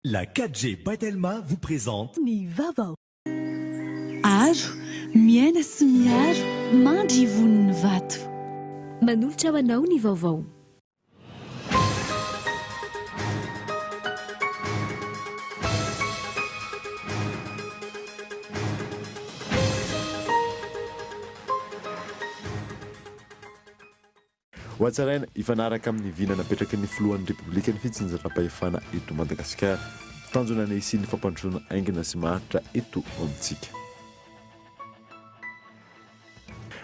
La 4G by Telma vous présente. Ny vaovao. Aro, miaina sy miaro, mandry ivonin'ny vato. Manolotra ho anao ny vaovao. Hohatsaraina hifanaraka amin'ny vina napetraky ny filohan'ny Repoblika ny fitsinjaram-pahefana eto Madagasikara. Tanjona ny hisian'ny fampandrosoana haingana sy maharitra eto amintsika.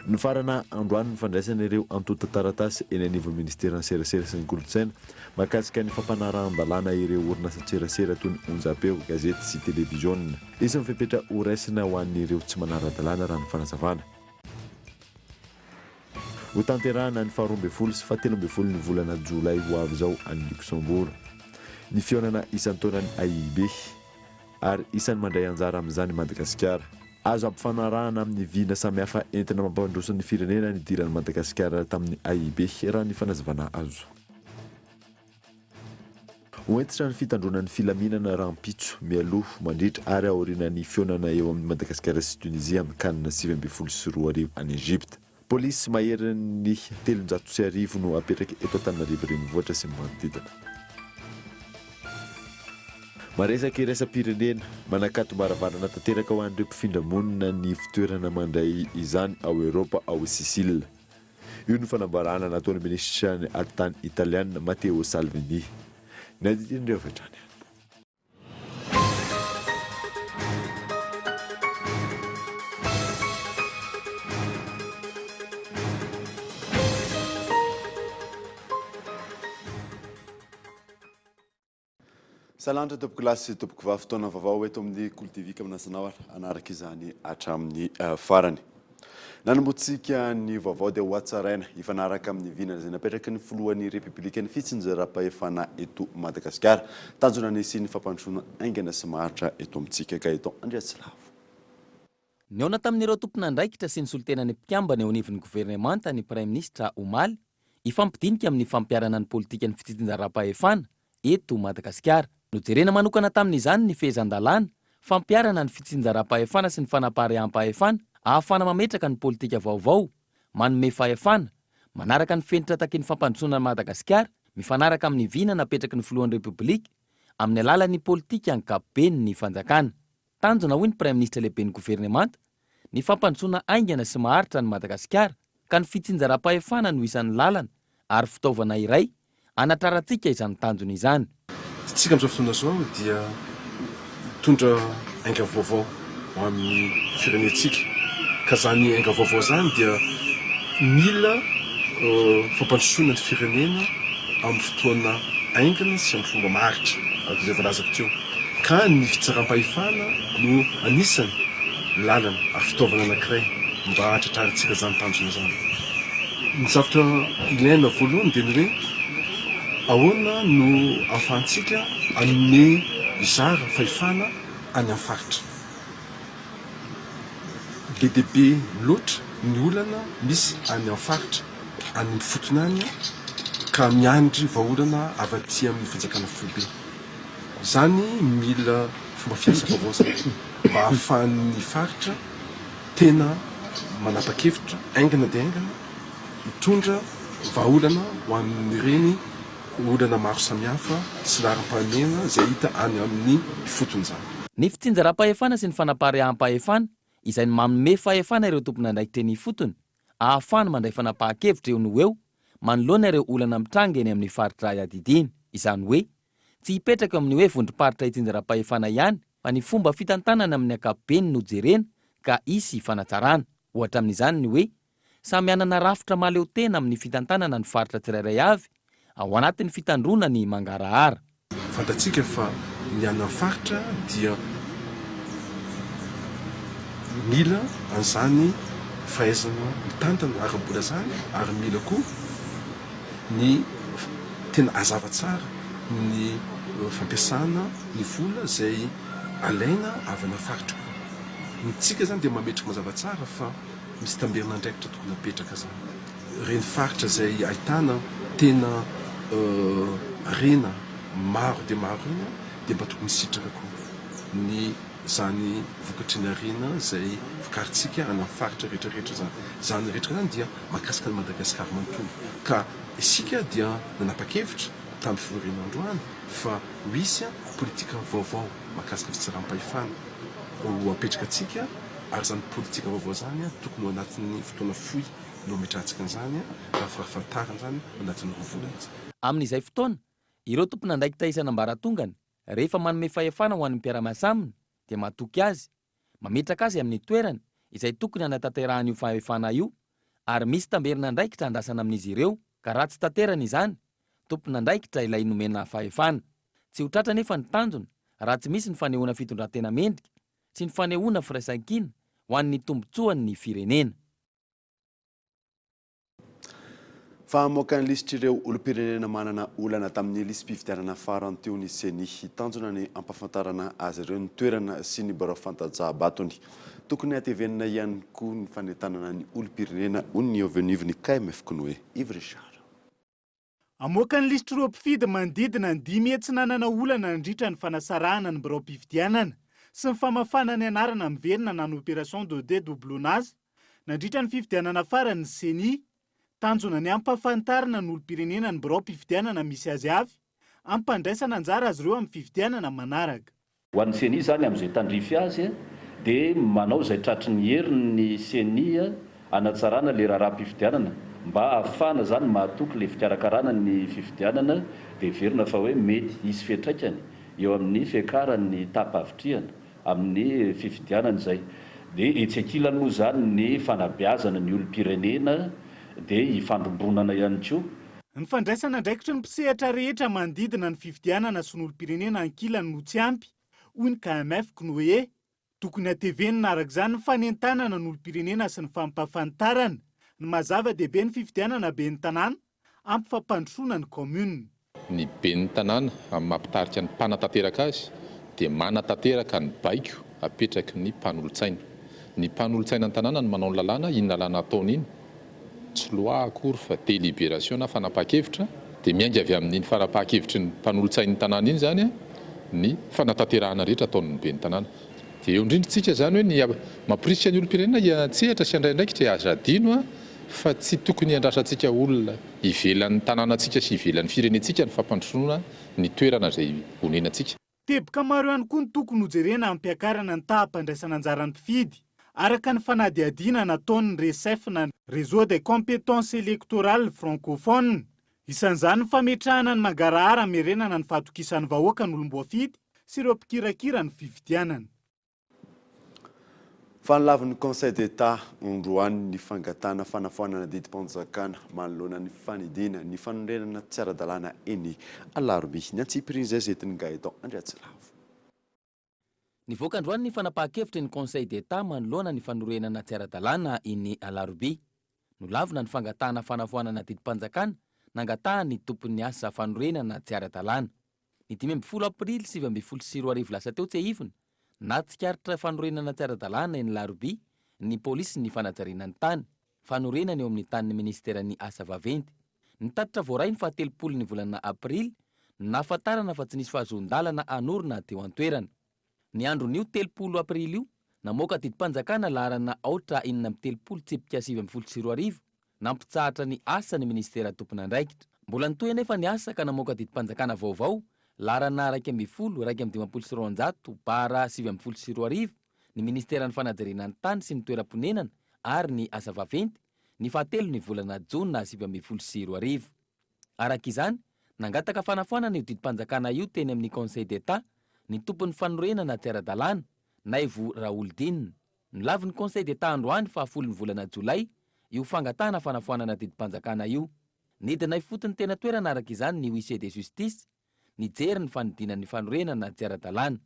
Nifarana androany ny fandraisana ireo antontan-taratasy eny anivon'ny ministeran'ny serasera sy ny kolontsaina mahakasika ny fampanarahan-dalàna ireo orinasan-tserasera toy ny onjam-peo, gazety sy televiziona. Hisy ny fepetra horaisina ho an'ireo tsy manara-dalàna raha ny fanazavana. Hotanterahina ny faharoa ambin'ny folo sy fahatelo ambin'ny folo ny volana jolay ho avy izao any Luxembourg ny fihaonana isan-taonan'ny AIIB ary isan'ny mandray anjara amin'izany i Madagasikara. Azo ampifanarahana amin'ny vina samihafa entina mampandroso ny firenena ny nidiran'i Madagasikara tamin'ny AIIB raha ny fanazavana azo. Ho hentitra ny fitandroana ny filaminana rahampitso, mialoha, mandritra ary aorianan'ny fihaonana eo amin'i Madagasikara sy Tunisie amin'ny Can 2019 any Egypte. Polisy maherin'ny 1300 no apetraka eto Antananarivo Renivohitra sy ny manodidina. Maresaka iraisam-pirenena, manakatom-baravarana tanteraka ho an'ireo mpifindra monina ny fitoerana mandray izany ao Eoropa ao Sicile. Io no fanambarana nataon'ny minisitry ny atitany italiana Matteo Salvini. Ny adidin'ireo avy hatrany. Salanitra tompoko lahy sy tompoko vavy, fotoana vaovao eto amin'ny Kolo TV ka manasa anao ary hanaraka izany hatramin'ny eh, farany. Nanombotsika ny vaovao dia hohatsaraina hifanaraka amin'ny vina izay napetraky ny filohan'ny Repoblikan'ny fitsinjaram-pahefana eto Madagasikara. Tanjona ny hisian'ny fampandrosoana haingana sy maharitra eto amintsika. Gaëtan Andriatsilavo. Nihaona tamin'ireo tompon'andraikitra sy ny solontenan'ny mpikambana eo anivon'ny governemanta ny Praiminisitra omaly, hifampidinika amin'ny fampiharana ny politikan'ny fitsinjaram-pahefana eto Madagasikara. Nojerena manokana tamin'izany ny fehezan-dalàna fampiharana ny fitsinjaram-pahefana sy ny fanapariaham-pahefana ahafahana mametraka ny politika vaovao manome fahefana manaraka ny fenitra takian'ny fampandrosoana an'i Madagasikara mifanaraka amin'ny vina napetraky ny Filohan'ny Repoblika amin'ny alalan'ny politika ankapobeny ny fanjakana. Tanjona, hoy ny Praiminisitra lehiben'ny governemanta, ny fampandrosoana haingana sy maharitra an'i Madagasikara, ka ny fitsinjaram-pahefana no isan'ny lalana ary fitaovana iray hanatrarantsika izany tanjona izany. Isika amin'izao fotoana izao dia mitondra ainga vaovao ho amin'ny firenentsika, ka izany ainga vaovao izany dia mila fampandrosoana ny firenena amin'ny fotoana haingana sy amin'ny fomba maharitra, araka izay voalazako teo. Ka ny fitsaram-pahefana no anisany lalana ary fitaovana anankiray mba hahatratrarintsika izany tanjona izany. Ny zavatra ilaina voalohany dia ny hoe ahoana no ahafahantsika hanome hizara fahefana any amin'ny faritra. Be dia be loatra ny olana misy any amin'ny faritra, any amin'ny fotony any ka miandry vahaolana avy aty amin'ny fanjakana foibe. Izany mila fomba fiasa vaovao izany mba ahafahan'ny faritra tena manapa-kevitra haingana dia haingana hitondra vahaolana ho amin'ireny olana maro samihafa sy laharam-pahamehana izay hita any amin'ny ifotony izany. Ny fitsinjaram-pahefana sy ny fanapariaham-pahefana izay manome fahefana ireo tompon'andraikitra eny ifotony ahafahany mandray fanapahan-kevitra eo no ho eo manoloana ireo olana mitranga eny amin'ny faritra iadidiany. Izany hoe, tsy hipetraka eo amin'ny hoe vondrom-paritra itsinjaram-pahefana ihany fa ny fomba fitantanana amin'ny ankapobeny no jerena ka hisy fanatsarana. Ohatra amin'izany ny hoe samy hanana rafitra mahaleo tena amin'ny fitantanana ny faritra tsirairay avy ao anatin'ny fitandroana ny mangarahara. Fantatsika fa ny any amin'ny faritra dia mila an'izany fahaizana mitantana ara-bola izany ary mila koa ny tena hazava tsara ny fampiasana ny vola izay alaina avy any amin'ny faritra koa. Ny tsika izany dia mametraka mazava tsara fa misy tamberin'andraikitra tokony hapetraka izany. Ireny faritra izay ahitana tena harena maro dia maro ireny. dia mba tokony hisitraka koa ny izany vokatry ny harena izay vokarintsika any amin'ny faritra rehetra rehetra izany. Izany rehetra izany dia mahakasika an'i Madagasikara manontolo. Ka isika dia nanapa-kevitra tamin'ny fivoriana androany fa ho hisy politika vaovao mahakasika fitsaram-pahefana ho apetraka antsika ary izany politika vaovao izany tokony ho anatin'ny fotoana fohy no hametrahantsika an'izany raha farafahatarany izany anatin'ny roa volana. Amin'izay fotoana, ireo tompon'andraikitra isan'ambaratongany, rehefa manome fahefana ho an'ny mpiara-miasa aminy, dia matoky azy, mametraka azy amin'ny toerany izay tokony hanatanterahany io fahefana io, ary misy tamberin'andraikitra andrasana amin'izy ireo, ka raha tsy tanterany izany, tompon'andraikitra ilay nomena fahefana. Tsy ho tratra anefa ny tanjona raha tsy misy ny fanehoana fitondran-tena mendrika sy ny fanehoana firaisankina ho an'ny tombontsoan'ny firenena. Fa hamoaka ny lisitr'ireo olom-pirenena manana olana tamin'ny lisi-pifidianana farany teo ny Ceni. Tanjona ny hampahafantarana azy ireo ny toerana sy ny birao fandatsaha-batony. Tokony hatevenina ihany koa ny fanentanana ny olom-pirenena, hoy ny avy eo anivon'ny KMF Cnoe, Yves Richard. Hamoaka ny lisitr'ireo mpifidy manodidina ny 500 nanana olana nandritra ny fanasarahana ny biraom-pifidianana sy ny famafana ny anarana miverina na ny opération de dédoublonnage Nandritra ny fifidianana farany ny Ceni, tanjona ny hampahafantarina ny olom-pirenena ny biraom-pifidianana misy azy avy, hampandraisana anjara azy ireo amin'ny fifidianana manaraka. Ho an'ny Ceni izany amin'izay tandrify azy dia manao izay tratry ny heriny ny Ceni hanatsarana ilay raharaham-pifidianana mba hahafahana izany mahatoky ilay fikarakarana ny fifidianana dia heverina fa hoe mety hisy fiantraikany eo amin'ny fiakaran'ny taham-pahavitrihana amin'ny fifidianana izay. Dia etsy ankilany moa izany ny fanabeazana ny olom-pirenena dia ifandrombonana ihany koa. Ny fandraisana andraikitry ny mpisehatra rehetra manodidina ny fifidianana sy ny olom-pirenena ankilany no tsy ampy, hoy ny KMF Cnoe. Tokony hatevenina araka izany ny fanentanana ny olom-pirenena sy ny fampahafantarana ny maha zava-dehibe ny fifidianana ben'ny tanàna ampy fampandrosoana ny kaominina. Ny ben'ny tanàna amin'ny maha mpitarika ny mpanatanteraka azy dia manatanteraka ny baiko apetraky ny mpanolotsaina. Ny mpanolotsaina ny tanàna no manao ny lalàna, iny lalàna ataony iny tsy loi akory fa délibération na fanapahan-kevitra, dia miainga avy amin'iny fanapahan-kevitry ny mpanolotsain'ny tanàna iny izany ny fanatanterahana rehetra ataon'ny ben'ny tanàna. Dia eo indrindra isika izany hoe ny mamporisika ny olom-pirenena hiantsehatra sy handray andraikitra e, aza adino fa tsy tokony hiandrasantsika olona ivelan'ny tanànantsika sy ivelan'ny firenentsika ny fampandrosoana ny toerana izay onenantsika. Teboka maro ihany koa no tokony hojerena hampiakarana ny taham-pandraisana anjaran'ny mpifidy, araka ny fanadihadiana nataon'ny Recef na Réseau des compétences électorales francophones. Isan'izany ny fametrahana ny mangarahara hamerenana ny fahatokisan'ny vahoaka ny olom-boafidy sy ireo mpikirakira ny fifidianana. Fa nolavin'ny Conseil d'Etat androany ny fangatahana fanafoanana didim-panjakana manoloana ny fanidiana ny fanorenana tsy ara-dalàna eny Alarobia. Ny antsipirian'izay zetin'i Gaëtan Andriatsilavo. Nivoaka androany ny fanapahan-kevitry ny Conseil d'Etat manoloana ny fanorenana tsy ara-dalàna eny Alarobia. Nolavina ny fangatahana fanafoanana didim-panjakana nangatahan'ny tompon'ny asa fanorenana tsy ara-dalàna. Ny 15 aprily 2019 lasa teo tsiahivina, nahatsikaritra fanorenana tsy ara-dalàna eny Larobia ny polisin'ny fanajariana ny tany, fanorenana eo amin'ny tanin'ny minisiteran'ny asa vaventy. Ny tatitra voaray ny faha telopolo ny volana aprily no nahafantarana fa tsy nisy fahazoan-dalana hanorina teo an-toerana. Ny andron'io 30 aprily io, namoaka didim-panjakana laharana aotra 36 tsipika 2019, nampitsahatra ny asa ny minisitera tompon'andraikitra. Mbola nitohy anefa ny asa ka namoaka didim-panjakana vaovao, laharana 11 251 bara 2019, ny minisiteran'ny fanajariana ny tany sy ny toeram-ponenana ary ny asa vaventy, ny fahatelo ny volana jona 2019. Araka izany, nangataka fanafoanana io didim-panjakana io teny amin'ny Conseil d'Etat ny tompon'ny fanorenana tsy ara-dalàna, Naivo Raholdina. Nolavin'ny Conseil d'Etat androany fahafolon'ny volana jolay io fangatahana fanafoanana didim-panjakana io. Nidina ifotony teny an-toerana araka izany ny Huissier de justice nijery ny fanidinan'ny fanorenana tsy ara-dalàna.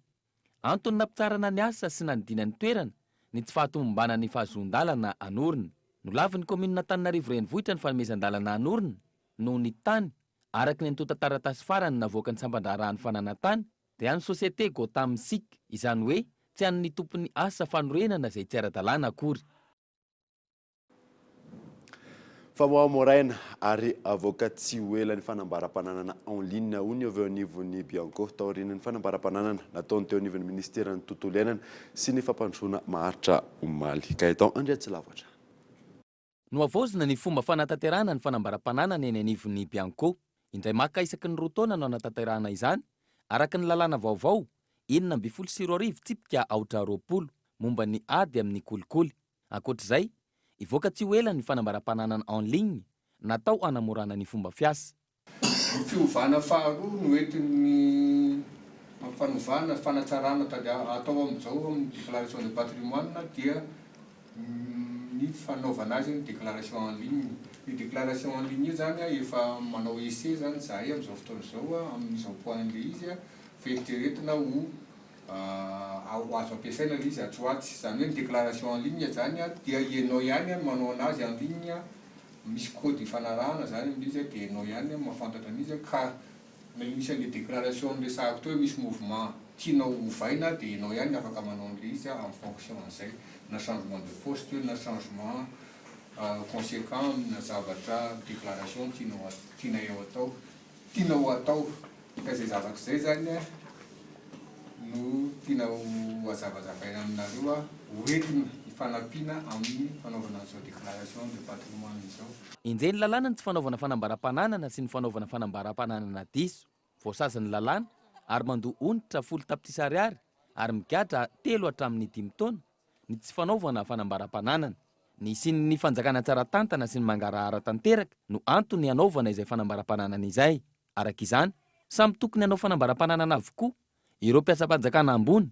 Antony nampitsarana ny asa sy nanidina ny toerana ny tsy fahatomombanan'ny fahazoan-dalana hanorina. Nolavin'ny kaominina Antananarivo Renivohitra ny fanomezan-dalana hanorina noho ny tany, araka ny antontan-taratasy farany navoakan'ny sampan-draharahan'ny fananan-tany, dia an'ny société Gotham Sic, izany hoe tsy an'ny tompon'ny asa fanorenana izay tsy ara-dalàna akory. Famoahamoraina ary avoaka tsy ho ela ny fanambaram-pananana en ligne, hoy ny avy eo anivon'ny Bianco, taorian'ny fanambaram-pananana nataony teo anivon'ny minisiteran'ny Tontolo iainana sy ny fampandrosoana maharitra omaly. Gaëtan Andriatsilavatra. Nohavaozina ny fomba fanatanterahana ny fanambaram-pananana eny anivon'ny Bianco. Indray maka isaky ny 2 taona no anatanterahana izany, araka ny lalàna vaovao 2016 tsipika aotra 20 momba ny ady amin'ny kolikoly. Ankoatra izay, hivoaka tsy ho ela ny fanambaram-pananana en ligne natao hanamorana ny fomba fiasa. Ny fiovana faharoa noentin'ny fanovana, fanatsarana atao amin'izao amin'ny déclaration de patrimoine dia ny fanaovana azy ny déclaration en ligne. Io déclaration en ligne io izany efa manao essai izany izahay amin'izao fotoana izao amin'izao point ilay izy fa eritreretina ho Ho azo ampiasaina ilay izy atsy ho atsy. Izany hoe ny déclaration en ligne izany dia ianao ihany no manao anazy en ligne, misy code ifanarahana izany amin'ilay izy dia ianao ihany no mahafantatra an'izy ka na misy an'ilay déclaration noresahako teo hoe misy mouvement tianao ovaina dia ianao ihany no afaka manao an'ilay izy en fonction an'izay, na changement de poste io na changement conséquent amina zavatra déclaration tianao tianay atao. Tiana ho atao. Ka izay zavatra izay izany no tiana ho hazavazavaina aminareo ho entina hifanampiana amin'ny fanaovana an'izao déclaration de patrimoine izao. Enjehin'ny lalàna ny tsy fanaovana fanambaram-pananana sy ny fanaovana fanambaram-pananana diso. Voasazin'ny lalàna ary mandoa onitra 10 tapitrisa ariary ary migadra telo hatramin'ny dimy taona ny tsy fanaovana fanambaram-pananana. Ny hisian'ny fanjakana tsara tantana sy ny mangarahara tanteraka no antony hanaovana izay fanambaram-pananana izay. Araka izany, samy tokony hanao fanambaram-pananana avokoa ireo mpiasam-panjakana ambony,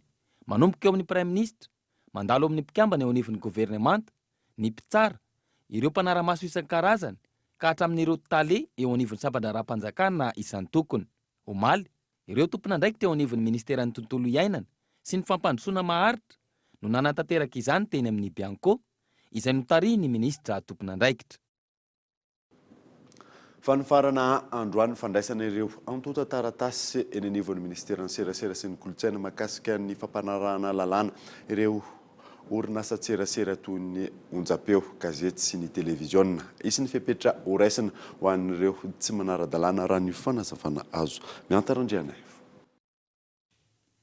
manomboka eo amin'ny Praiminisitra, mandalo amin'ny mpikambana eo anivon'ny governemanta, ny mpitsara, ireo mpanara-maso isan-karazany ka hatramin'ireo tale eo anivon'ny sampan-draharaham-panjakana isan-tokony. Omaly, ireo tompon'andraikitra eo anivon'ny Ministeran'ny Tontolo iainana sy ny Fampandrosoana maharitra no nanatanteraka izany teny amin'ny Bianco, izay notarihin'ny minisitra tompon'andraikitra. Fanofarana androany ny fandraisana ireo antontan-taratasy eny anivon'ny Ministeran'ny Serasera sy ny Kolontsaina mahakasika ny fampanarahana lalàna ireo orinasan-tserasera toy ny onjam-peo, gazety sy ny televiziona. Hisy ny fepetra horaisina ho an'ireo tsy manara-dalàna raha ny fanazavana azo. Mihanta Randrianaivo.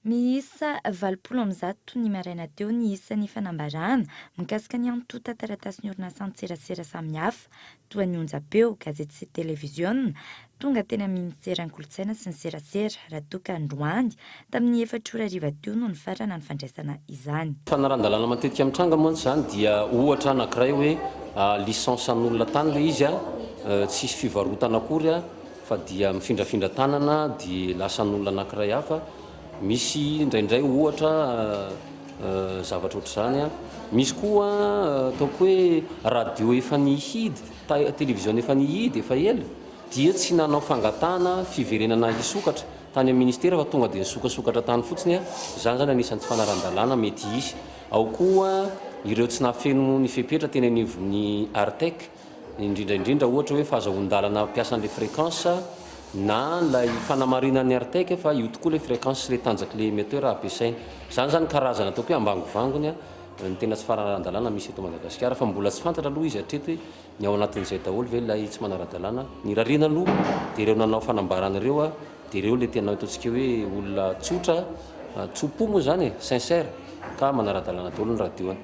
Miisa 180 ny maraina teo ny isan'ny fanambarana mikasika ny antontan-taratasin'ny orinasan-tserasera samihafa toa ny onjam-peo, gazety sy televiziona, tonga teny amin'ny Minisiteran'ny Kolontsaina sy ny Serasera raha toa ka androany tamin'ny efatra ora hariva teo no nifarana ny fandraisana izany. Fanarahan-dalàna matetika mitranga mantsy izany dia ohatra anankiray hoe licence an'olona tany ilay izy tsisy fivarotana akory fa dia mifindrafindra tanana dia lasa an'olona anankiray hafa, misy indraindray ohatra zavatra ohatr'izany, misy koa ataoko hoe radio efa nihidy, télévision efa nihidy efa ela dia tsy nanao fangatahana fiverenana hisokatra tany amin'ny ministera fa tonga dia nisokasokatra tany fotsiny, izany izany anisan'ny tsy fanarahan-dalàna mety hisy. Ao koa ireo tsy nahafeno ny fepetra teny anivon'ny Artec, indrindra indrindra ohatra hoe fahazahoan-dalana hampiasa an'ilay fréquence na ilay fanamarinan'ny Artec fa io tokoa ilay fréquence sy ilay tanjak'ilay émetteur ampiasaina. Izany izany karazana ataoko hoe ambangovangony ny tena tsy fanarahan-dalàna misy eto Madagasikara fa mbola tsy fantatra aloha izy hatreto hoe ny ao anatin'izay daholo ve ilay tsy manara-dalàna. Ny irariana aloha dia ireo nanao fanambarana ireo dia ireo ilay tena ataontsika hoe olona tsotra, tso-po moa izany e, sincère, ka manara-dalàna daholo ny radio-ny.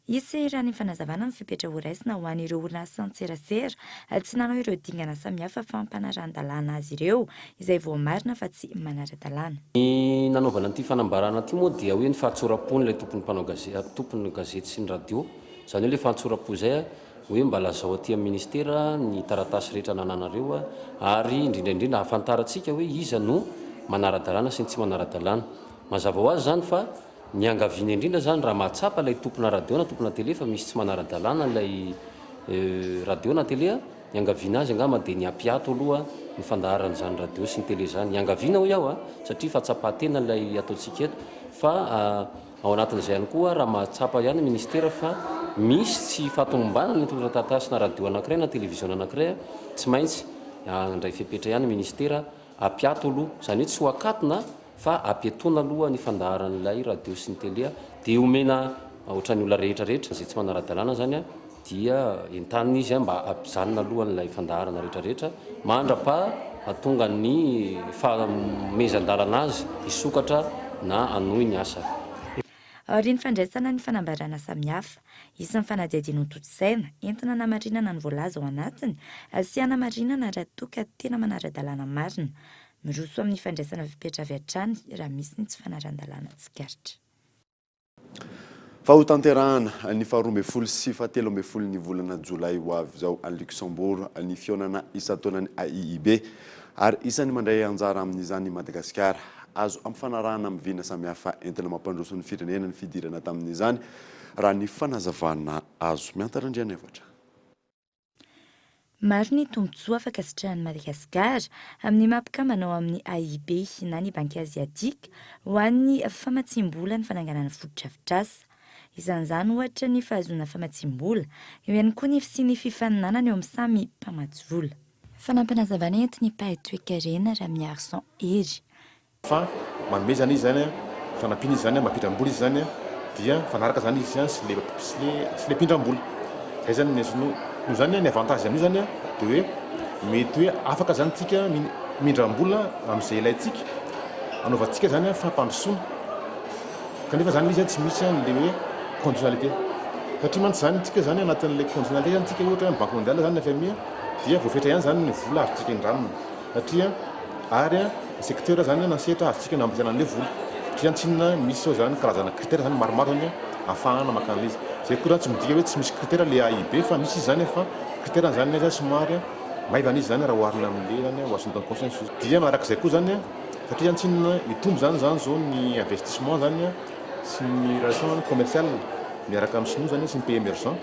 Hisy raha ny fanazavana ny fepetra horaisina ho an'ireo orinasan-tserasera tsy nanao ireo dingana samihafa fampanarahan-dalàna azy ireo izay voamarina fa tsy manara-dalàna. Ny nanaovana an'ity fanambarana ity moa dia hoe ny fahatsoram-pon'ilay tompon'ny mpanao gazety, tompon'ny gazety sy ny radio, izany hoe ilay fahatsoram-po izay hoe mba lazao aty amin'ny ministera ny taratasy rehetra anananareo ary indrindra indrindra ahafantarantsika hoe iza no manara-dalàna sy ny tsy manara-dalàna. Mazava ho azy izany fa Niangaviana indrindra izany raha mahatsapa ilay tompona radio na tompona télé fa misy tsy manara-dalàna ilay radio na télé, niangaviana azy angamba dia ny hampiato aloha ny fandaharan'izany radio sy ny télé izany. Niangaviana hoy aho satria fahatsapan-tena ilay ataontsika eto fa ao anatin'izay ihany koa raha mahatsapa ihany ny ministera fa misy tsy fahatomombanana ny antontan-taratasy na radio anankiray na télévision anankiray, tsy maintsy handray fepetra ihany ny ministera hampiato aloha, izany hoe tsy ho akatona Fa ampiatoana aloha ny fandaharan'ilay radio sy ny télé dia omena ohatran'ny olona rehetra rehetra, izay tsy manara-dalàna izany. dia entanina izy mba hampijanona aloha an'ilay fandaharana rehetrarehetra mandra-pahatonga ny fanomezan-dalana azy hisokatra na hanohy ny asany. Aorian'ny fandraisana ny fanambarana samihafa, isan'ny fanadihadiana hotontosaina, entina hanamarinana ny voalaza ao anatiny sy hanamarinana raha toa ka tena manara-dalàna marina. Miroso amin'ny fandraisana fepetra avy hatrany raha misy ny tsy fanaran-dalàna tsikaritra. Fa hotanterahana ny faha 12 sy faha 13 ny volana jolay ho avy izao any Luxembourg ny fihaonana isan-taonan'ny AIIB ary isan'ny mandray anjara amin'izany i Madagasikara. Azo ampifanarahana amin'ny vina samihafa entina mampandroso ny firenena ny fidirana tamin'izany raha ny fanazavana azo. Miantara Andrianaivo hatrany. Maro ny tombontsoa afaka sitrahan'i Madagasikara amin'ny maha mpikambana ao amin'ny AIB na ny Banky Aziatika ho an'ny famatsiam-bola ny fananganana fotodrafitrasa. Isan'izany ohatra ny fahazoana famatsiam-bola, eo ihany koa ny fisian'ny fifaninanana eo amin'ny samy mpamatsy vola. Fanampinazavana entin'ny mpahay toekarena Ramiarison Hery. Fa manome zany izy zany fanampiana izy zany mampindram-bola izy zany dia mifanaraka zany izy sy le sy le sy le mpindram-bola. Zay zany ny no noho zany ny avantage amin'io zany de hoe mety hoe afaka zany tsika mindram-bola amin'izay ilaintsika anaovantsika zany fampandrosoana kanefa zany le izy tsy misy an'le hoe conditionnalité satria mantsy zany tsika zany anatin'le conditionnalité zany tsika ohatra hoe ny banque mondiale zany ny FMI dia voafetra ihany zany ny vola azontsika indramina. Satria ary ny secteur zany na sehatra azontsika nampiasana an'ilay vola. Satria zany tsinona misy zao zany karazana critère zany maromaro zany ahafahana maka an'ilay izy. Zay koa zany tsy midika hoe tsy misy critère le AIB fa misy izy zany fa critère zany aza somary maivana izy zany raha oharina amin'ilay zany Washington Consensus. Dia marak'izay koa zany satria zany tsinona mitombo zany zany zao ny investissement zany sy ny relation commerciale miaraka amin'ny sinoa zany sy ny pays emergent.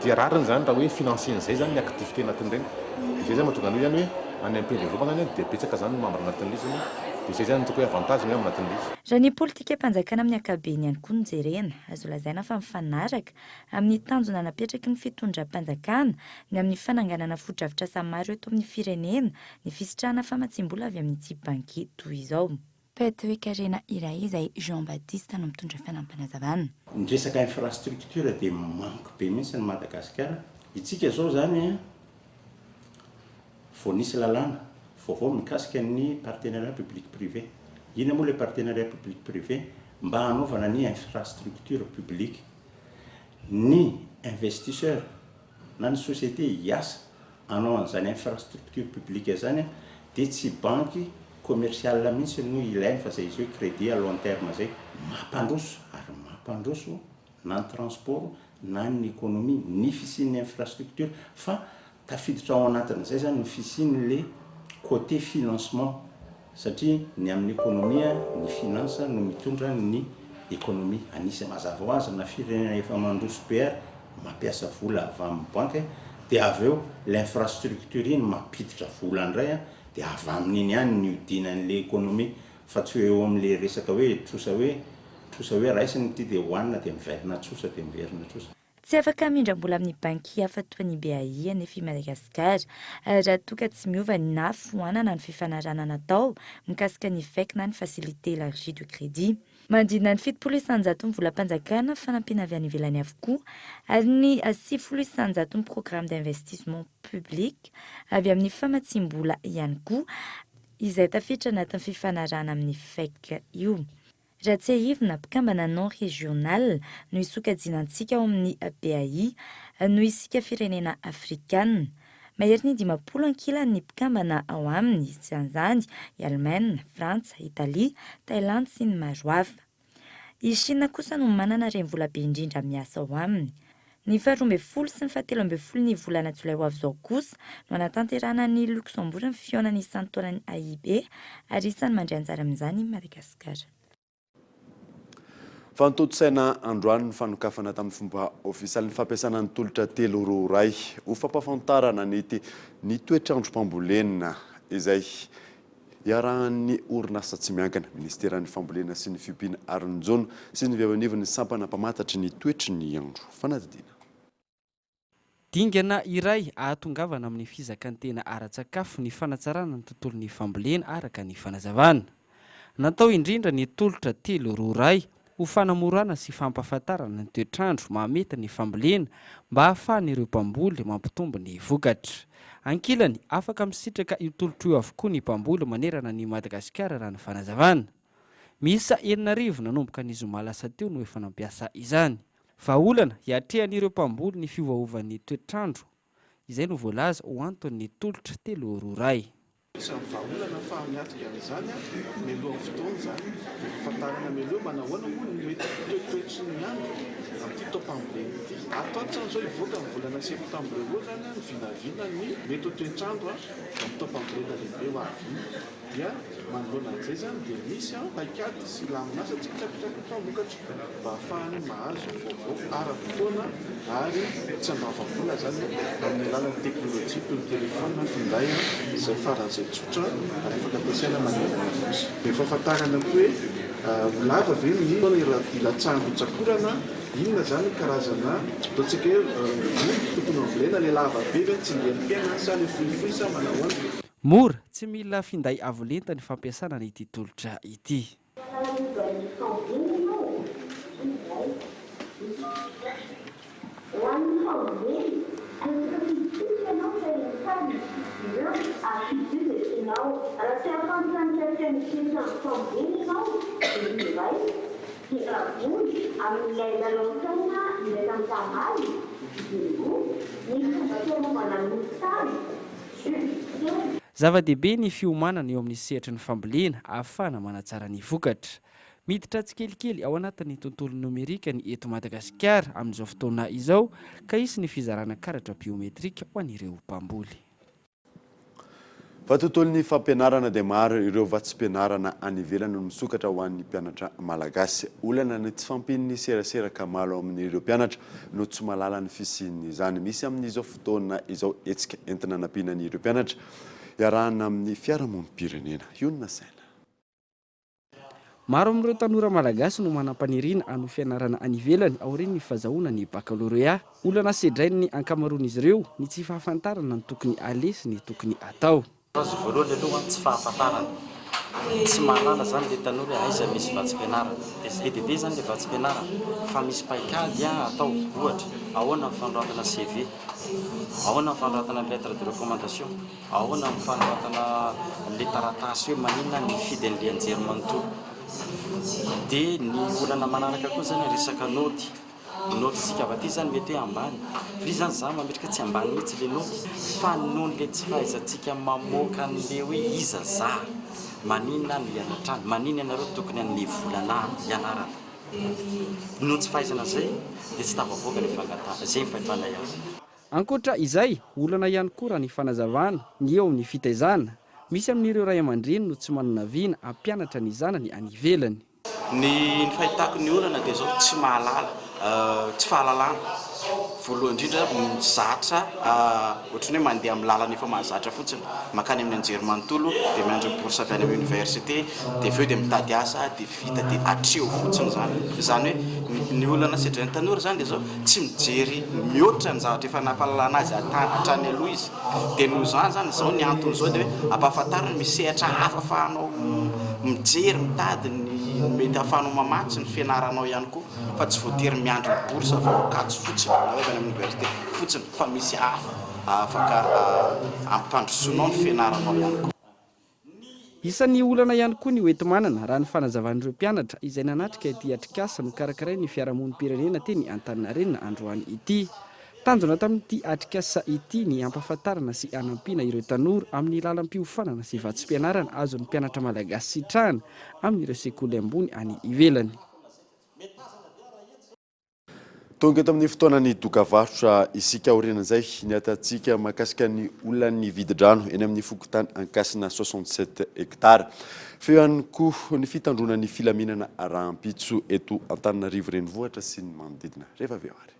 Dia rariny zany raha hoe financer-n'izay zany ny activité anatin'ireny. Dia zay zany mahatonga an'io zany hoe any amin'ny pays développement zany dia betsaka zany ny membre anatin'ilay izy zany. Dia zay zany no ataoko hoe avantage angamba anatin'ilay izy. Raha ny politikam-panjakana amin'ny ankapobeny ihany koa no jerena, azo lazaina fa mifanaraka amin'ny tanjona napetraky ny fitondram-panjakana ny amin'ny fananganana fotodrafitrasa maro eto amin'ny firenena ny fisitrahana famatsiam-bola avy amin'ity banky toy izao. Mpahay-toekarena iray izay Jean Baptiste no mitondra fanampinazavana. Ny resaka infrastructure dia manque be mihitsy ny Madagasikara. Itsika izao izany vao nisy lalàna vaovao mikasika ny partenariat public privé. Inona moa ilay partenariat public privé? Mba hanaovana ny infrastructure publique. Ny investisseur na ny société hiasa hanao an'izany infrastructure publique izany dia tsy banky commerciale mihitsy no ilainy fa izay izy hoe crédit à long terme izay. Mampandroso ary mampandroso na ny transport na ny économie ny fisian'ny infrastructure fa tafiditra ao anatin'izay izany ny fisian'le côté financement Satria ny amin'ny ekonomia, ny finance no mitondra ny ekonomia. Anisany mazava ho azy na firenena efa mandroso be ary mampiasa vola avy amin'ny banky dia avy eo l'infrastructure iny mampiditra vola indray dia avy amin'iny ihany ny hiodinan'le ekonomia fa tsy hoe eo amin'le resaka hoe trosa hoe trosa hoe raisina ity dia hohanina dia miverina trosa dia miverina trosa. Tsy afaka hamindram-bola amin'ny banky hafa toa ny BAI anefa i Madagasikara raha toa ka tsy miova na foanana ny fifanarahana natao mikasika ny FEC na ny Facilité Élargie de Crédit. Manodidina ny 70 isan-jaton'ny volam-panjakana fanampiana avy any ivelany avokoa ary ny 90 isan-jaton'ny Programme d'Investissement Public avy amin'ny famatsiam-bola ihany koa izay tafiditra anatin'ny fifanarahana amin'ny FEC io. Raha tsiahivina, mpikambana non régional no isokajiana antsika ao amin'ny BAI noho isika firenena afrikana. Mahery ny 50 ankilany ny mpikambana ao aminy, isan'izany i Alemaina, Frantsa, Italia, Thailandy sy ny maro hafa. I Shina kosa no manana renivola be indrindra miasa ao aminy. Ny faha 12 sy ny faha 13 ny volana jolay ho avy izao kosa no hanatanterahana any Luxembourg ny fihaonana isan-taonan'ny AIB ary isan'ny mandray anjara amin'izany i Madagasikara. Fantontosaina androany ny fanokafana tamin'ny fomba ofisialy ny fampiasana ny tolotra 321 ho fampahafantarana ny ny toetr'androm-pambolena izay Iarahan'ny orinasa tsy miankina, Minisiteran'ny Fambolena sy ny Fiompiana ary ny Jono sy ny avy anivon'ny sampana mpamantatry ny toetry ny andro. Fanadihadiana. Dingana iray ahatongavana amin'ny fizakan-tena ara-tsakafo ny fanatsarana ny tontolon'ny fambolena, araka ny fanazavana. Natao indrindra ny tolotra 321. ho fanamorana sy fampahafantarana ny toetr'andro mahamety ny fambolena mba hahafahan'ireo mpamboly mampitombo ny vokatra. Ankilany, afaka misitraka io tolotra io avokoa ny mpamboly manerana an'i Madagasikara raha ny fanazavana. Miisa 6000 nanomboka ny zoma lasa teo no efa nampiasa izany. Vahaolana hiatrehan'ireo mpamboly ny fiovaovan'ny toetr'andro izay no voalaza ho anton'ny tolotra telororay. Isan'ny vahaolana ahafaha miatrika an'izany mialohan'ny fotoana izany dia fahafantarana mialoha manahoana moa ny mety toetoetry ny andro amin'ity taom-pambolena ity. Ato ato izany izao hivoaka ny volana septambra eo izany ny vinavina ny mety ho toetr'andro amin'ny taom-pambolena lehibe ho avy iny. Dia manoloana an'izay izany dia misy paikady sy lamin'asa tsy mitrapitraka ny mpamokatra mba hahafahany mahazo vaovao ara-potoana ary tsy andoavam-bola izany amin'ny alalan'ny teknolojia toy ny telefaonina, finday izay faran'izay tsotra ary afaka ampiasaina manerana ny Nosy. Dia fahafantarana koa hoe ho lava ve ny fotoana hilatsahan'ny rotsak'orana, inona izany ny karazana ataontsika hoe voly tokony hambolena, ilay lava be ve ny tsingerim-piainana sa ilay fohifohy sa manahoana. Mora, tsy mila finday avo lenta ny fampiasana an'ity tolotra ity. Zava-dehibe ny fiomanana eo amin'ny sehatry ny fambolena ahafahana manatsara ny vokatra. Miditra tsikelikely ao anatin'ny tontolo nomerika ny eto Madagasikara amin'izao fotoana izao ka hisy ny fizarana karatra biometrika ho an'ireo mpamboly. Fa tontolon'ny fampianarana dia maro ireo vatsim-pianarana any ivelany no misokatra ho an'ny mpianatra malagasy. Olana ny tsy fahampian'ny serasera ka maro amin'ireo mpianatra no tsy mahalala ny fisian'izany. Misy amin'izao fotoana izao hetsika entina hanampiana an'ireo mpianatra iarahana amin'ny fiarahamonim-pirenena. Hionona saina. Maro amin'ireo tanora malagasy no manam-paniriana hanohy fianarana any ivelany aorian'ny fazahoana ny bakalorea. Olana sedrain'ny ankamaroan'izy ireo ny tsy fahafantarana ny tokony aleha sy ny tokony atao. Azy voalohany aloha tsy fahafantarana, tsy mahalala zany le tanora hoe aiza misy vatsim-pianarana, be dia be zany le vatsim-pianarana fa misy paikady atao, ohatra ahoana ny fanoratana CV, ahoana ny fanoratana lettre de recommandation, Ahoana ny fanoratana le taratasy hoe maninona aho nifidy an'le anjerimanontolo? De ny olana manaraka koa zany resaka naoty, ny naotintsika avy aty zany mety hoe ambany, fa izy zany za mametraka tsy ambany mihitsy le naoty fa noho le tsy fahaizantsika mamoaka an'le hoe iza za, maninona aho no hianatra any, maninona ianareo tokony hanome vola anah hianarana, noho ny tsy fahaizana an'izay de tsy tafavoaka le fangatahana, zay ny fahitanay azy. Ankoatra izay, olana ihany koa raha ny fanazavana, ny eo amin'ny fitaizana. Misy amin'ireo ray aman-dreny no tsy manana vina hampianatra ny zanany any ivelany. Ny fahitako ny olana dia izao, tsy mahalala, tsy fahalalana, voalohany indrindra mizatra ohatran'ny hoe mandeha amin'ny lalana efa mahazatra fotsiny, mankany amin'ny anjerimanontolo dia miandry ny bourse avy any amin'ny université dia avy eo dia mitady asa dia vita dia hatreo fotsiny izany. Izany hoe ny olana sedrain'ny tanora izany dia izao, tsy mijery mihoatra ny zavatra efa nampahalalana azy hatrany aloha izy. Dia noho izany izany, izao ny antony izao dia hoe ampahafantarina misy sehatra hafa ahafahanao mijery, mitady ny mety ahafahanao mamatsy ny fianaranao ihany koa fa tsy voatery miandry ny bourse avy ao Ankatso fotsiny na hoe avy any amin'ny université fotsiny fa misy hafa afaka ampandrosoanao ny fianaranao ihany koa. Isan'ny olana ihany koa ny hoenti-manana, raha ny fanazavan'ireo mpianatra izay nanatrika ity atrikasa nokarakarain'ny fiarahamonim-pirenena teny Antaninarenina androany ity. Tanjona tamin'ity atrikasa ity ny hampahafantarana sy hanampiana ireo tanora amin'ny lalam-piofanana sy vatsim-pianarana azon'ny mpianatra malagasy sitrahana amin'ireo sekoly ambony any ivelany. Tonga eto amin'ny fotoanan'ny dokavarotra isika aorian'izay ny atantsika mahakasika ny olan'ny vidin-drano eny amin'ny fokontany Ankasina 67 hectares. Feo ihany koa ny fitandroana ny filaminana rahampitso eto Antananarivo renivohitra sy ny manodidina. Rehefa avy eo ary.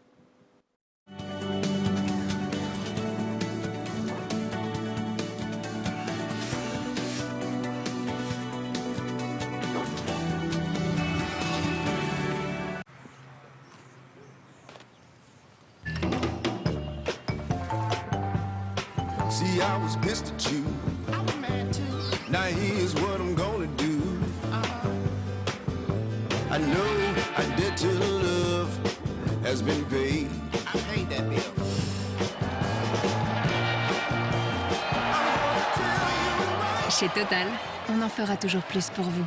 See, I was pissed at you. Now here's what I'm gonna do. I know a debt to love has been paid. I paid that bill. Chez Total, on en fera toujours plus pour vous.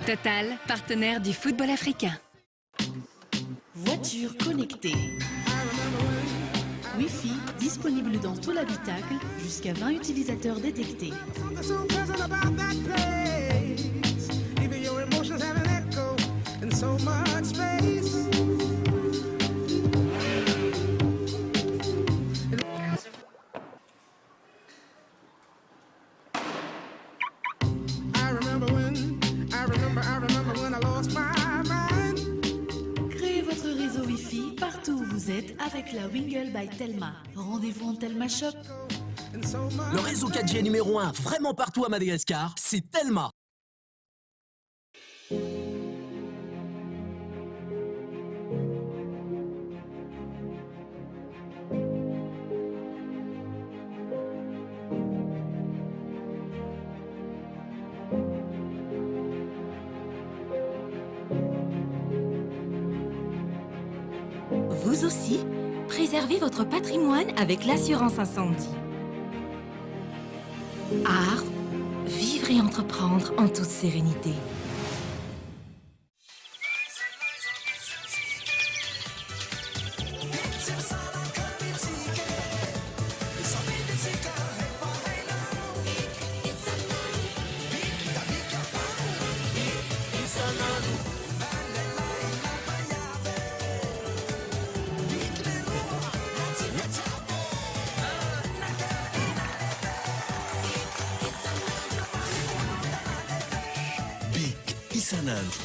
Total, partenaire du football africain. Voiture connectée. Wi-Fi disponible dans tout l'habitacle, jusqu'à 20 utilisateurs détectés. Something so pleasant about that place. Even your emotions have an echo in so much space. I remember when, I remember, I remember when I lost my mind. Créez votre réseau Wi-Fi partout où vous êtes avec la Wingle by Telma. Rendez-vous en Telma Shop. Le réseau 4G numéro 1 vraiment partout à Madagascar, c'est Telma. Vous aussi, préservez votre patrimoine avec l'assurance incendie. Art, vivre et entreprendre en toute sérénité. Bic isan'andro.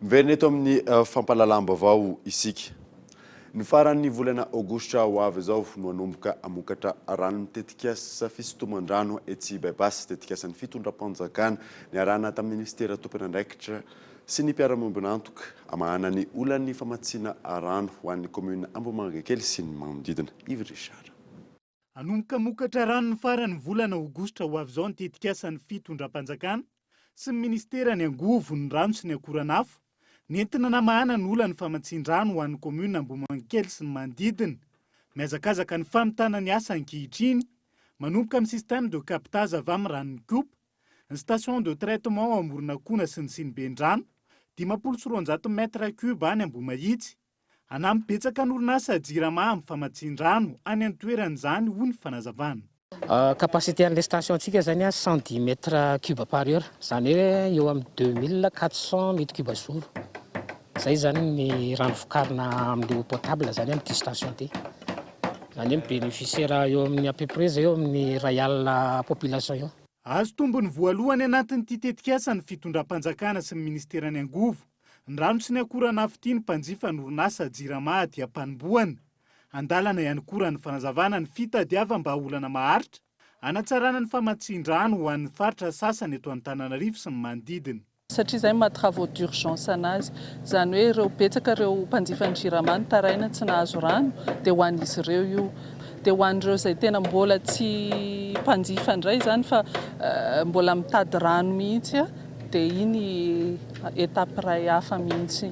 Miverina eto amin'ny fampahalalam-baovao isika. Ny faran'ny volana aogositra ho avy izao no hanomboka hamokatra rano ny tetikasa fisintoman-drano etsy By-Pass, tetikasan'ny fitondram-panjakana niarahana tamin'ny minisitera tompon'andraikitra sy ny mpiara-miombon'antoka hamahana ny olan'ny famatsiana rano ho an'ny kaominina Ambohimangakely sy ny manodidina. Yves Richard. Hanomboka hamokatra rano ny faran'ny volana aogositra ho avy izao ny tetikasan'ny fitondram-panjakana sy ny minisiteran'ny angovo, ny rano sy ny akoranafo, nentina namahana ny olan'ny famatsian-drano ho an'ny kaominina Ambohimangakely sy ny manodidina. Mihazakazaka ny famitana ny asa ankehitriny, manomboka amin'ny système de captage avy amin'ny ranon'Ikopa, ny station de traitement ao Amoronakona sy ny siniben-drano, 250 mètre cube any Ambohimahitsy. Hanampy betsaka ny orinasa Jirama amin'ny famatsian-drano any an-toerana izany, hoy ny fanazavana. Capacité an'ilay station antsika izany 110 mètres cube par heure, izany hoe eo amin'ny 2400 mètres cube jour. Izay izany ny rano vokarina amin'ilay eau potable izany amin'ity station ity. Izany hoe mi-bénéficier eo amin'ny à peu près izay eo amin'ny iray alina population eo. Azo tombony voalohany anatin'ity tetikasa ny fitondram-panjakana sy ny ministeran'ny angovo Ny rano sy ny akoran'afo ity ny mpanjifa ny orinasa Jirama aty am-panombohana. Andalana ihany koa raha ny fanazavana ny fitadiavam-bahaolana maharitra hanatsarana ny famatsian-drano ho an'ny faritra sasany eto Antananarivo sy ny manodidina. Satria izay no maha travaux d'urgence anazy. Izany hoe ireo betsaka ireo mpanjifan'ny Jirama nitaraina tsy nahazo rano dia ho an'izy ireo io. Dia ho an'ireo izay tena mbola tsy mpanjifa indray izany fa mbola mitady rano mihitsy Dia iny étape iray hafa mihitsy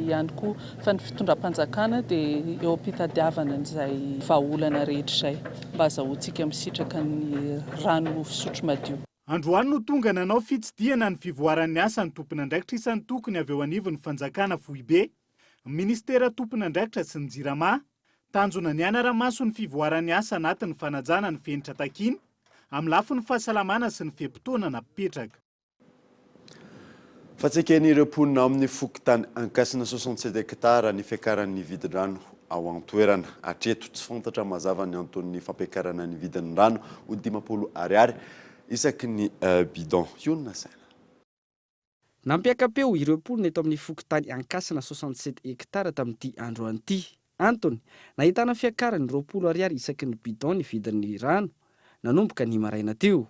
ihany koa. Fa ny fitondram-panjakana dia eo am-pitadiavana an'izay vahaolana rehetra izay mba hazahoantsika misitraka ny rano fisotro madio. Androany no tonga nanao fitsidihana ny fivoaran'ny asa ny tompon'andraikitra isan-tokony avy eo anivon'ny fanjakana foibe, ny minisitera tompon'andraikitra sy ny Jirama. Tanjona ny hanara-maso ny fivoaran'ny asa anatin'ny fanajana ny fenitra takiana amin'ny lafiny fahasalamana sy ny fe-potoana napetraka. Fa tsy eken'ireo mponina ao amin'ny fokontany Ankasina 67 hectares ny fiakaran'ny vidin-drano ao an-toerana. Hatreto, tsy fantatra mazava ny anton'ny fampiakarana ny vidin'ny rano ho 50 ariary isaky ny bidon. Io no nasaina. Nampiaka-peo ireo mponina eto amin'ny fokontany Ankasina 67 hectares tamin'ity androany ity. Antony, nahitana fiakarany 20 ariary isaky ny bidon ny vidin'ny rano, nanomboka ny maraina teo.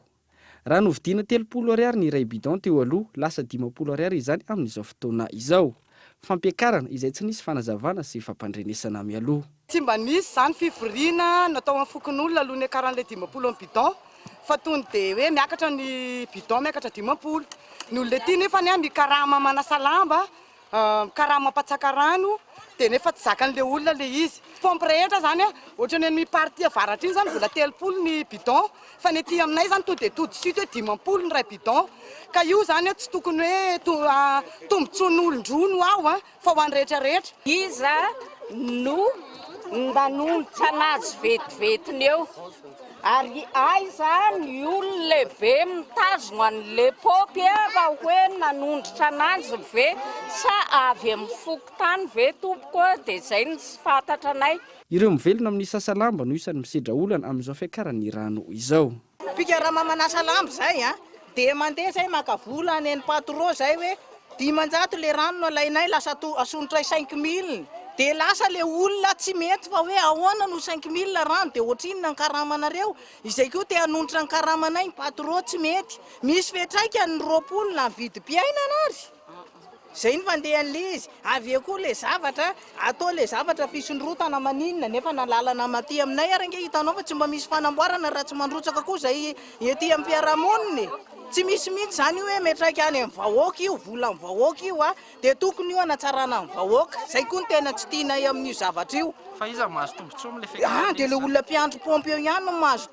Raha novidiana 30 ariary ny iray bidon teo aloha, lasa 50 ariary izany amin'izao fotoana izao. Fampiakarana izay tsy nisy fanazavana sy fampandrenesana mialoha. Tsy mba nisy izany fivoriana natao amin'ny fokonolona aloha niakaran'ilay 50 amin'ny bidon fa tony dia hoe miakatra ny bidon miakatra 50. Ny olona ety nefany mikarama manasa lamba, mikarama mpatsaka rano dia nefa tsy zakan'ilay olona ilay izy. Pompe rehetra izany ohatran'ny any partie avaratra iny izany mbola 30 ny bidon fa ny aty aminay izany tonga dia tout de suite hoe 50 ny iray bidon. Ka io izany tsy tokony hoe tombotsoan'olon-droa no ao fa ho an'ny rehetra rehetra. Iza no nanonitra anazy vetivetiny eo? Ary aiza ny olon lehibe mitazona anle paopy raha hoe nanondrotra anazy ve sa avy amin'ny fokontany ve tompoko a de zay no tsy fantatra anay. Ireo mivelona amin'ny sasa lamba no isan'ny misedra olana amin'izao fiakaran'ny rano izao. Mpikarama manasa lamba zay a, de mandeha zay maka vola any any patro zay hoe 500 le rano no alainay lasa ato asondrotray 5000 de lasa le olona tsy mety fa hoe ahoana no 5000 rano de ohatrinona ny karamanareo, izay koa te hanonitra ny karamanay ny patro tsy mety, misy fiantraikany ny 20 na ny vidim-piainana ary. Zay ny fandehan'le izy, avy eo koa le zavatra atao le zavatra fisondrotana maninona nefa na lalana aty aminay ary ange hitanao fa tsy mba misy fanamboarana raha tsy mandrotsaka koa zay ety amin'ny fiarahamonina e! Tsy misy mihitsy zany io hoe miantraika any amin'ny vahoaka io, volan'ny vahoaka io a, de tokony io hanatsarana ny vahoaka, zay koa no tena tsy tianay amin'io zavatra io. Fa iza no mahazo tombotsoa amin'ilay fiakarana Ah, dia ilay olona mpiandry paompy eo ihany no mahazo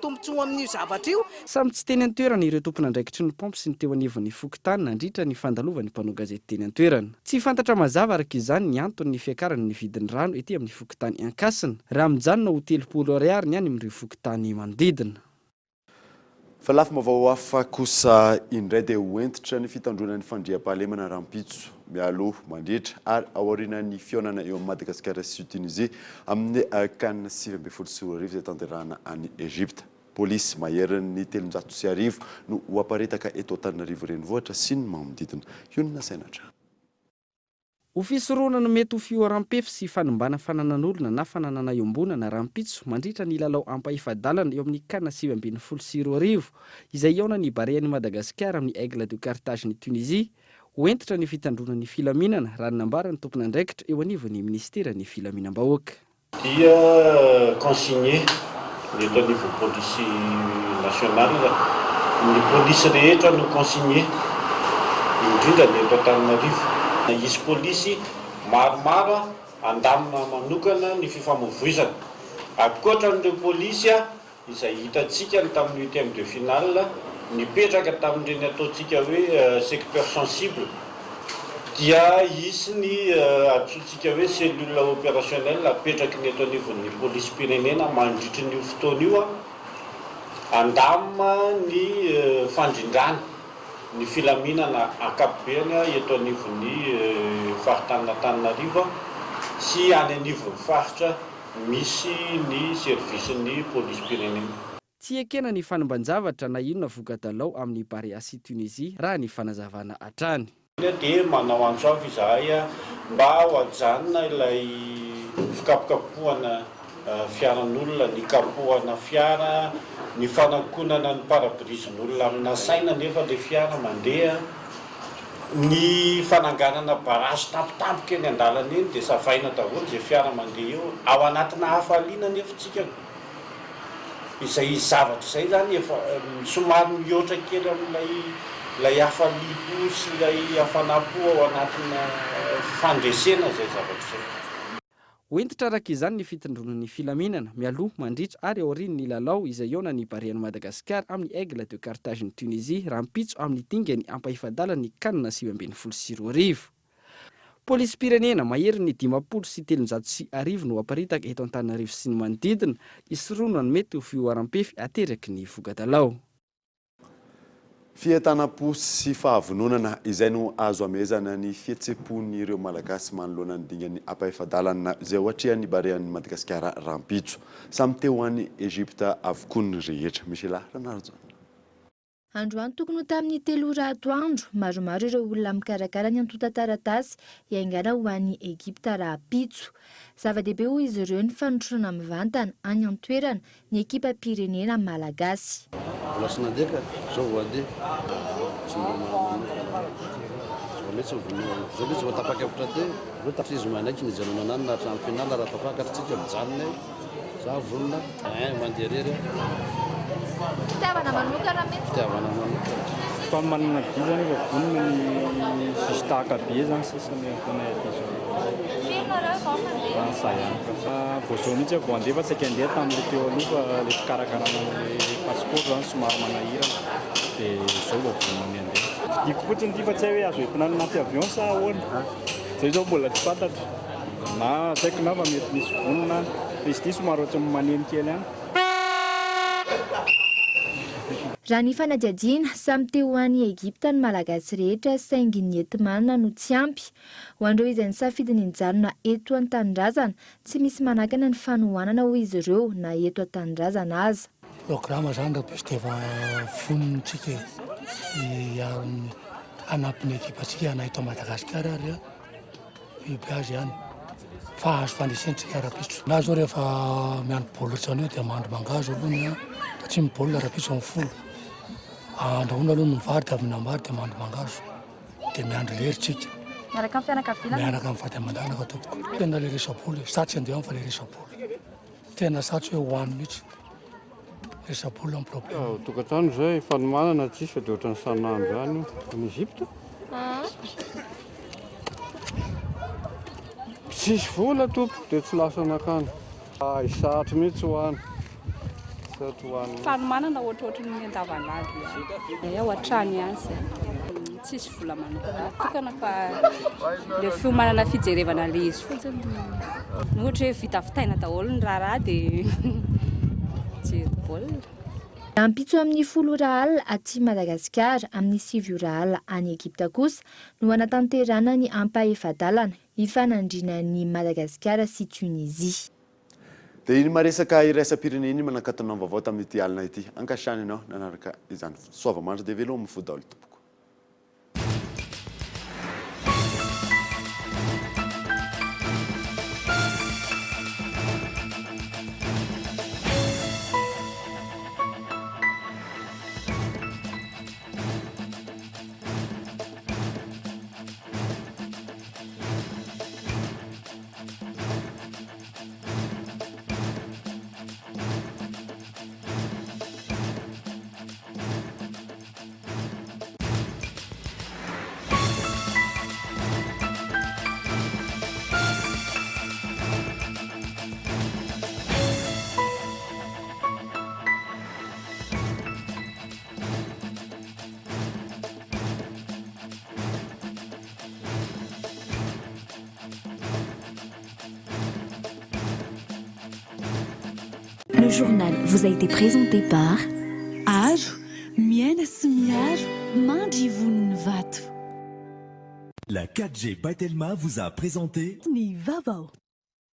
tombotsoa amin'io zavatra io. Samy tsy teny an-toerana ireo tompon'andraikitry ny paompy sy ny teo anivon'ny fokontany nandritra ny fandalovan'ny mpanao gazety teny an-toerana. Tsy fantatra mazava araka izany ny anton'ny fiakaran'ny vidin'ny rano ety amin'ny fokontany Ankasina, raha mijanona ho 30 ariary ny any amin'ireo fokontany manodidina. Fa lafim-baovao hafa kosa indray dia ho hentitra ny fitandroana ny fandriampahalemana rahampitso, mialoha, mandritra ary aorianan'ny fihaonana eo amin'i Madagasikara sy Tunisie amin'ny Can 2019 izay tanterahana any Egypta. Polisy maherin'ny 1300 no ho aparitaka eto Antananarivo Renivohitra sy ny manodidina. Hionona saina hatrany. Ho fisorohana ny mety ho fihoaram-pefy sy fanimbana fananan'olona na fananana iombonana rahampitso mandritra ny lalao ampahefa-dalana eo amin'ny Can 2019 izay hihaonan'ny Barean'i Madagasikara amin'ny Aigle de Carthage-n'i Tunisie, ho hentitra ny fitandroana ny filaminana, raha ny nambaran'ny tompon'andraikitra eo anivon'ny minisiteran'ny filaminam-bahoaka. Dia consigné ny eto anivon'ny polisy nationale, ny polisy rehetra no consigné, indrindra ny eto Antananarivo. Hisy polisy maromaro handamina manokana ny fifamoivoizana. Ankoatra an'ireo polisy izay hitantsika ny tamin'ny huitième de finale nipetraka tamin'ireny ataontsika hoe secteur sensible dia hisy ny antsointsika hoe cellule opérationnelle apetraky ny eto anivon'ny polisim-pirenena mandritry ny io fotoana io handamina ny fandrindrana ny filaminana ankapobeny eto anivon'ny faritanin'Antananarivo sy any anivon'ny faritra Misy ny servisin'ny polisim-pirenena. Tsy ekena ny fanimban-javatra na inona voka-dalao amin'ny Barea sy Tunisie, raha ny fanazavana hatrany. Dia manao antso avo izahay mba ho ajanona ilay fikapokapohana fiaran'olona, ny kapohana fiara, ny fanakonana ny pare-brise-n'olona amina saina nefa ilay fiara mandeha. Ny fananganana barrage tampotampoka eny an-dalana eny dia savaina daholo izay fiara mandeha eo. Ao anatina hafaliana anefa isika izay zavatra izay izany efa somary mihoatra kely amin'ilay ilay hafaliam-po sy ilay hafanam-po ao anatina fandresena izay zavatra izay. Ho hentitra araka izany ny fitondroana ny filaminana, mialoha, mandritra ary aorian'ny lalao izay hihaonan'ny Barean'i Madagasikara amin'ny Aigle de Carthage-n'i Tunisie rahampitso amin'ny dingan'ny ampahefa-dalan'ny Can 2019. Polisim-pirenena maherin'ny 350 no haparitaka eto Antananarivo sy ny manodidina, hisorohana ny mety ho fihoaram-pefy ateraky ny voka-dalao. Fientanam-po sy fahavononana izay no azo amehezana ny fihetseham-pon'ireo Malagasy manoloana ny dingan'ny ampahefa-dalana izay ho atrehan'ny Barean'i Madagasikara rahampitso. Samy te ho any Egypta avokoa ny rehetra. Michela Ranarijaona. Androany tokony ho tamin'ny telo ora atoandro, maromaro ireo olona mikarakara ny antontan-taratasy hiaingàna ho any Egypta rahampitso. Zava-dehibe hoy izy ireo ny fanotronana mivantana any an-toerana ny ekipam-pirenena malagasy. Mbola tsy nandeha ka, zao vao handeha. Tsy mbola manokana. mihitsy ny vonona. Zao mihitsy vao tapa-kevitra teo. Aleo tsy izy manaiky ny hijanonana any na hatramin'ny finale raha tafakatra tsika mijanona eo. Za vonona ein mandeha irery aho. Fitiavana manokana mihitsy. Fitiavana manokana. Fanomanana dia zany efa vonona ny juste haka billet zany sisa ny ataonay aty zao. Firy nareo vao mandeha? Ah, za ihany fa. Vao zao mihitsy aho vao handeha fa saika handeha tamin'ilay teo aloha fa ilay fikarakarana an'ilay passeport zany somary manahirana dia zao vao vonona ny handeha. Vidiako fotsiny ity fa tsy hay hoe azo entina any anaty avion sa ahoana? Zay zao mbola tsy fantatro. Na tsy haiko na fa mety misy vonona any. Fa izy ity somary ohatran'ny maneno kely ihany. Raha ny fanadihadiana, samy te ho any Egypta ny Malagasy rehetra saingy ny enti-manana no tsy ampy. Ho an'ireo izay nisafidy ny nijanona eto an-tanindrazana, tsy misy manakana ny fanohanana hoy izy ireo na eto an-tanindrazana aza. Programa zany rahampitso dia efa vonona tsika e, hanampy ny ekipantsika na eto Madagasikara ary hihoby azy ihany fa hahazo fandresena tsika rahampitso. Ny ahy zao rehefa miandry baolina ohatran'io dia mahandro mangahazo aloha ny ahy satria ny baolina rahampitso amin'ny folo, andrahoina aloha ny vary dia avy mihinam-bary dia mahandro mangahazo. Dia miandry lery tsika. Miaraka amin'ny fianakaviana? Miaraka amin'ny vady aman-janaka tompoko. Tena le resa-bola e, za tsy handeha any fa le resa-bola. Tena sarotra hoe ho any mihitsy. Resa-bola ny problème. Ao tokantrano izay fanomanana tsisy fa dia ohatran'ny isan'andro ihany io. Any Egypte? Tsisy vola tompoko dia tsy lasa nankany. Hay sarotra mihitsy ho any. Sarotra ho any. Fanomanana ohatrohatry ny andavanandro ihany. Ao an-trano ihany izay. Tsisy vola manokana natokana fa le fiomanana fijerevana le izy fotsiny. Ohatra hoe vita vitaina daholo ny raharaha dia mijery baolina. Rahampitso amin'ny folo ora alina aty Madagasikara, amin'ny sivy ora alina any Egypta kosa no hanatanterahana ny ampahefa-dalana. Hifanandrinan'i Madagasikara sy Tunisie. Dia iny maresaka iraisam-pirenena iny manakatona ny vaovao tamin'ity alina ity. Ankasitrahana ianao nanaraka izany. Soava mandry dia veloma fo daholo tompoko. Le journal vous a été présenté par Aro, miaina sy miaro, mandry ivon'ny vato. La 4G by Telma vous a présenté Ny vaovao.